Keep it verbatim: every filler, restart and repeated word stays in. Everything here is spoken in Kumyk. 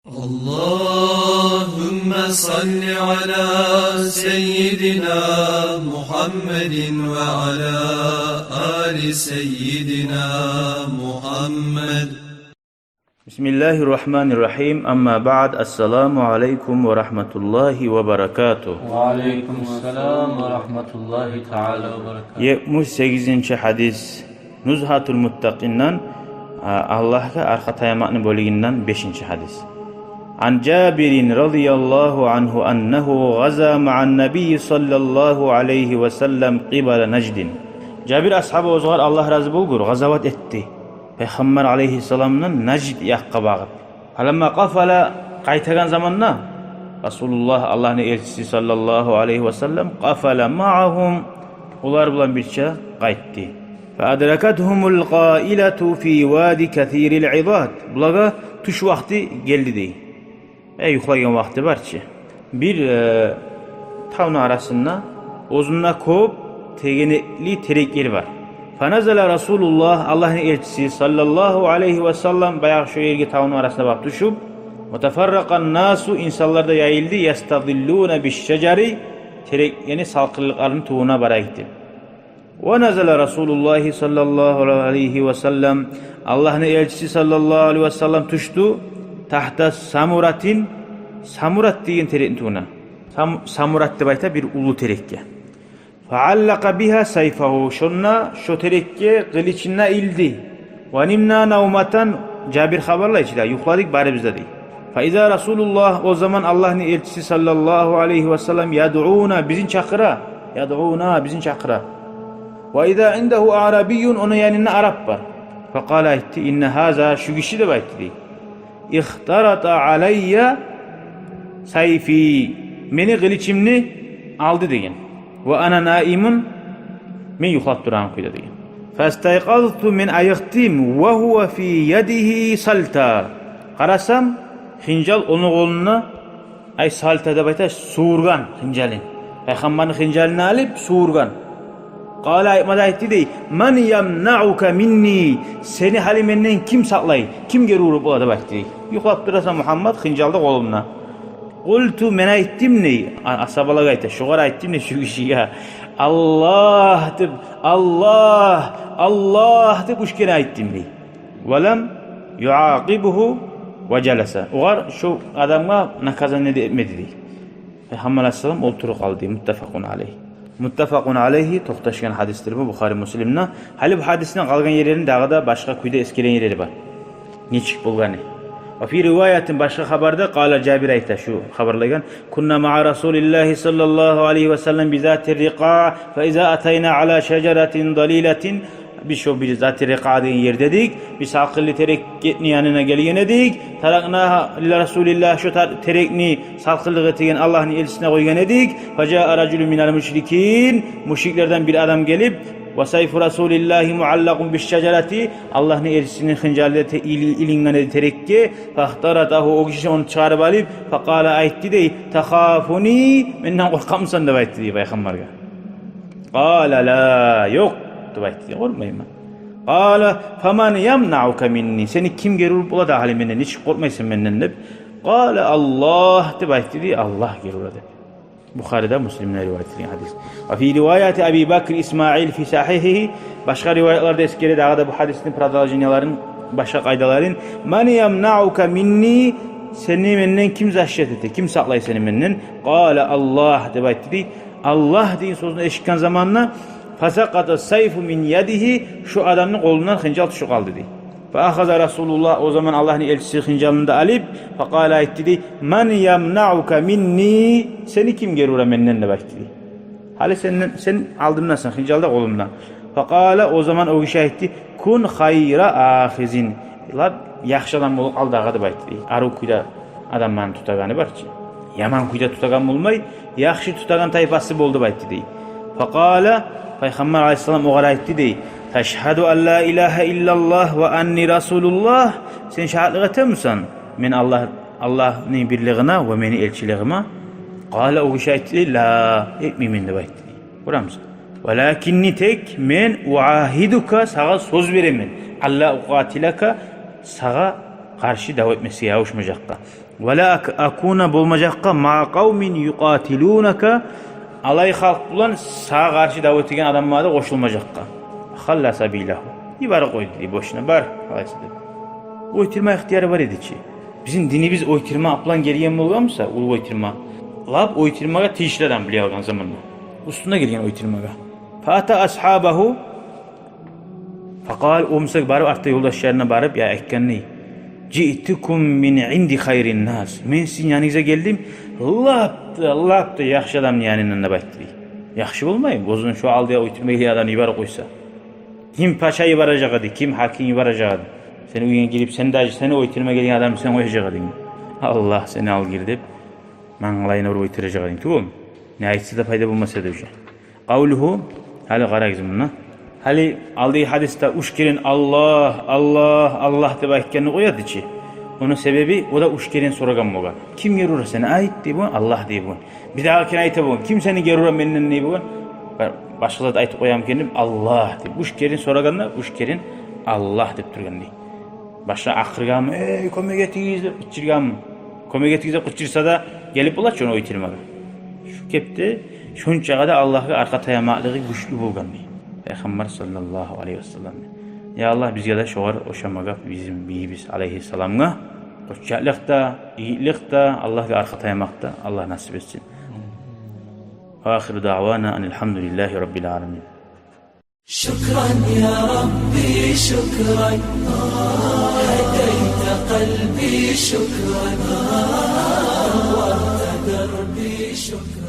اللهم صل على سيدنا محمد وعلى آل سيدنا محمد. بسم الله الرحمن الرحيم. أما بعد. السلام عليكم ورحمة الله وبركاته. وعليكم السلام ورحمة الله تعالى وبركاته. Етмиш сегизинчи гьадис. Нузгьатул Муттакъиндан, а, Аллагьгъа аркъа таямакъны бёлюгюнден бешинчи гьадис. عن جابر رضي الله عنه أنه غزا مع النبي صلى الله عليه وسلم قبل نجد. Жабир асгьаба, оьзюгер Аллагь рази болгъур, къазават этди Пайхаммар алайгьиссаламдан Нажд якъгъа багъып. فلما قفل, къайтагъан заманда, رسول الله, Аллагьны элчиси саллаллагьу алайгьи ва саллам, قفل معهم, олар булан бирче къайтды. فأدركتهم القائلة في واد كثير العضاد. Булагъа тюш вакъти гелди дей. Э, юхлайгъан вакъти бар чы. Бир, э, тавну арасында, оьзюнде кёп тегенекли тереклер бар. فنزل رسول الله, Аллагьны элчиси саллаллагьу алайгьи ва саллам, баягъы шо ерге, тавну арасына барып тюшюп, وتفرق الناس, инсанлар да яйылды, يستظلون بالشجر, терек, яни салкъынлыкъланы тюбюне бара гетип. ونزل رسول الله صلى الله عليه وسلم, Аллагьны элчиси саллаллагьу алайгьи ва саллам тюшдю, تحت سمرة, самурат деген терекни тюбюне. Сам-, самурат деп айта бир уллу терекге. فعلق بها سيفه, шонда шо терекге къылычын да илди. ونمنا نومة, Жабир хабарлай чы да, юхладыкъ барыбыз да дей. فإذا رسول الله, о заман Аллагьны элчиси саллаллагьу алайгьи ва саллам, يدعونا, бизин чакъыра, يدعونا, бизин чакъыра. وإذا عنده أعرابي, ону янында арап бар. فقال, айтды, إن هذا, шу гиши, деп айтды дей. اخترط علي سيفي, мени къылычымны алды деген. وأنا نائم, мен юхлап турагъан кюйде деген. فاستيقظت, мен айыкъдым, وهو في يده سلتة. Къарасам, хынжал ону къолунда, ай, сальта деп айта, сувургъан хынжалын. Пайхаммарны хынжалын алып, сувургъан. قال, айтма да айтды дей: من يمنعك مني, сени гьали менден ким сакълай, ким гери уруп бола, деп айтды дей. Юхлап турасан, Мугьаммат, хынжал да къолунгда. قلت, мен айтдым дей, а-, асгьабалагъа айта, шогъар айтдым дей, шу гишиге, Аллагь деп, Аллагь, Аллагь деп уьч керен айтдым дей. ولم يعاقبه وجلس. Огъар, шо адамгъа наказание де этмеди дей. Пайхаммар алайгьиссалам олтуруп къалды. متفق عليه. متفق عليه, токъташгъан гьадисдир бу, Бухари, Муслимде. Гьали бу гьадисни къалгъан ерлерин дагъы да башгъа кюйде эсгерген ерлери бар. Нечик болгъаны. وفي رواية, башгъа хабарда, قال, Жабир айта, шу хабарлайгъан: كنا مع رسول الله صلى الله عليه وسلم بذات الرقاع، فإذا أتينا على شجرة ظليلة, биз шо бир Зати Рикъа деген ерде эдик. Биз салкъынлы терекни янына гелген эдик. تركناها لرسول الله, шо тар-, терекни салкъынлыкъ этеген Аллагьны элчисине къойгъан эдик. فجاء رجل من المشركين, мушриклерден бир адам гелип, وسيف رسول الله معلق بالشجرة, Аллагьны элчисини хынжалы да те-, или-, илинген эди терекге. فاخترطه, о гиши ону чыгъарып алып, فقال, айтды дей: تخافني, менден къоркъамысан, деп айтды дей Пайхаммаргъа. قال: لا, ёкъ, деп айтды дей, къоркъмайман. قال: فمن يمنعك مني, сени ким гери уруп бола дагъы гьали менден, нечик къоркъмайсан менден, деп. قال: الله, деп айтды дей, Аллагь гери ура, деп. Бухариде, Муслимде риваят этилген гьадис. وفي رواية أبي بكر إسماعيل في صحيحه, башгъа риваятларда эсгере дагъы да бу гьадисни продолжениелерин, башгъа къайдаларын: من يمنعك مني, сени менден ким защита эте, ким сакълай сени менден? قال: الله, деп айтды дей. Аллагь деген сёзню эшитген заманда, فسقط السيف من يده, шо адамны къолундан хынжал тюшюп къалды дей. فأخذ رسول الله, о заман Аллагьны элчиси хынжалын да алып, فقال, айтды дей: من يمنعك مني, сени ким гери ура менден, деп айтды дей. Гьали сенден, сен алдымдасан, хынжал да къолунгда. فقال, о заман о гиши айтды: كن خير آخذ, лап яхшы адам болуп къал дагъы, деп айтды дей. Арив кюйде адамланы тутагъаны бар чы. Яман кюйде тутагъан болмай, яхшы тутагъан тайпасы бол, деп айтды дей. فقال, Пайхаммар алайгьиссалам огъар айтды дей: تشهد أن لا إله إلا الله وأني رسول الله, сен шагьатлыкъ этемисен мен Аллагь, Аллагьны бирлигине ва мени элчилигиме? قال, о гиши айтды дей: لا, этмеймен, деп айтды дей. Гёремисен? ولكني, тек мен, أعاهدك, сагъа сёз беремен, ألا أقاتلك, сагъа къаршы дав этмесге, ябушмажакъгъа. Ва ла ак-, акуна, болмажакъгъа, ма къавмин юкъатилунака, алай халкъ булан сагъа къаршы дав этеген адамлагъа да къошулмажакъгъа. Халла сабилагьу. Йиберип къойду дей бошуна, бар, алайса деп. Ойтурма ихтияры бар эди чи. Бизин динибиз ойтурма булан гелген болгъан буса, уллу ойтурма, лап ойтурмагъа тийишли адам, биле алгъан заманда, уьстюне гелген ойтурмагъа. Фа ата асгьабагьу, факъал, о буса барып, артда ёлдашларына барып, я, айтгъан дей: «Жиътукум мин инди хайрин нас». Мен сизин яныгъызгъа гелдим лап да, лап да яхшы адамны янындан деп айтды дей. Яхшы болмаймы? Оьзюн шо алда ойтурма гелген адамны йиберип къойса. Ким пача йибережек эди, ким гьаким йибережек эди? Сени уьюнге гирип, сен, даже сени ойтурма гелген адамны сен къояжакъ эдинг. Аллагь, сени ал гир деп, мангалайына уруп ойтуражакъ эдинг тюгюлмю? Не айтса да пайда болмас эди уже. Къавлугьу, гьали къарагъыз мунда. Гьали алдагъы гьадисде уьч керен «Аллагь, Аллагь, Аллагь» деп айтгъанны къояды чы. Ону себеби, о да уьч керен сорагъан болгъан. «Ким гери ура сени?» «Айт», – дей болгъан, «Аллагь», – дей болгъан. Бирдагъы керен айта болгъан: «Ким сени гери ура менден?» – дей болгъан. «Бир башгъа зат айтып къоямы экен», – деп, «Аллагь», – деп. Уьч керен сорагъанда, уьч керен «Аллагь» деп тургъан дей. Башгъа акъыргъанмы, «Эй, кёмек этигиз!» деп къычыргъанмы? Кёмек этигиз деп къычырса да, гелип бола чы ону ойтурмагъа. Шу кепде шончагъа да Аллагьгъа аркъа таямакълыгъы гючлю болгъан дей Пайхаммар саллаллагьу алайгьи васалламны. Я Аллагь, бизге де шогъар ошамагъа, бизин бийибиз алайгьиссаламгъа къоччакълыкъ да, игитлик де, Аллагьгъа аркъа таямакъ да Аллагь насип этсин. Ва ахиру даъвана анил гьамдулиллагьи раббил аламин. شكرا يا ربي، شكرا. هديت قلبي، شكرا. نورت دربي، شكرا.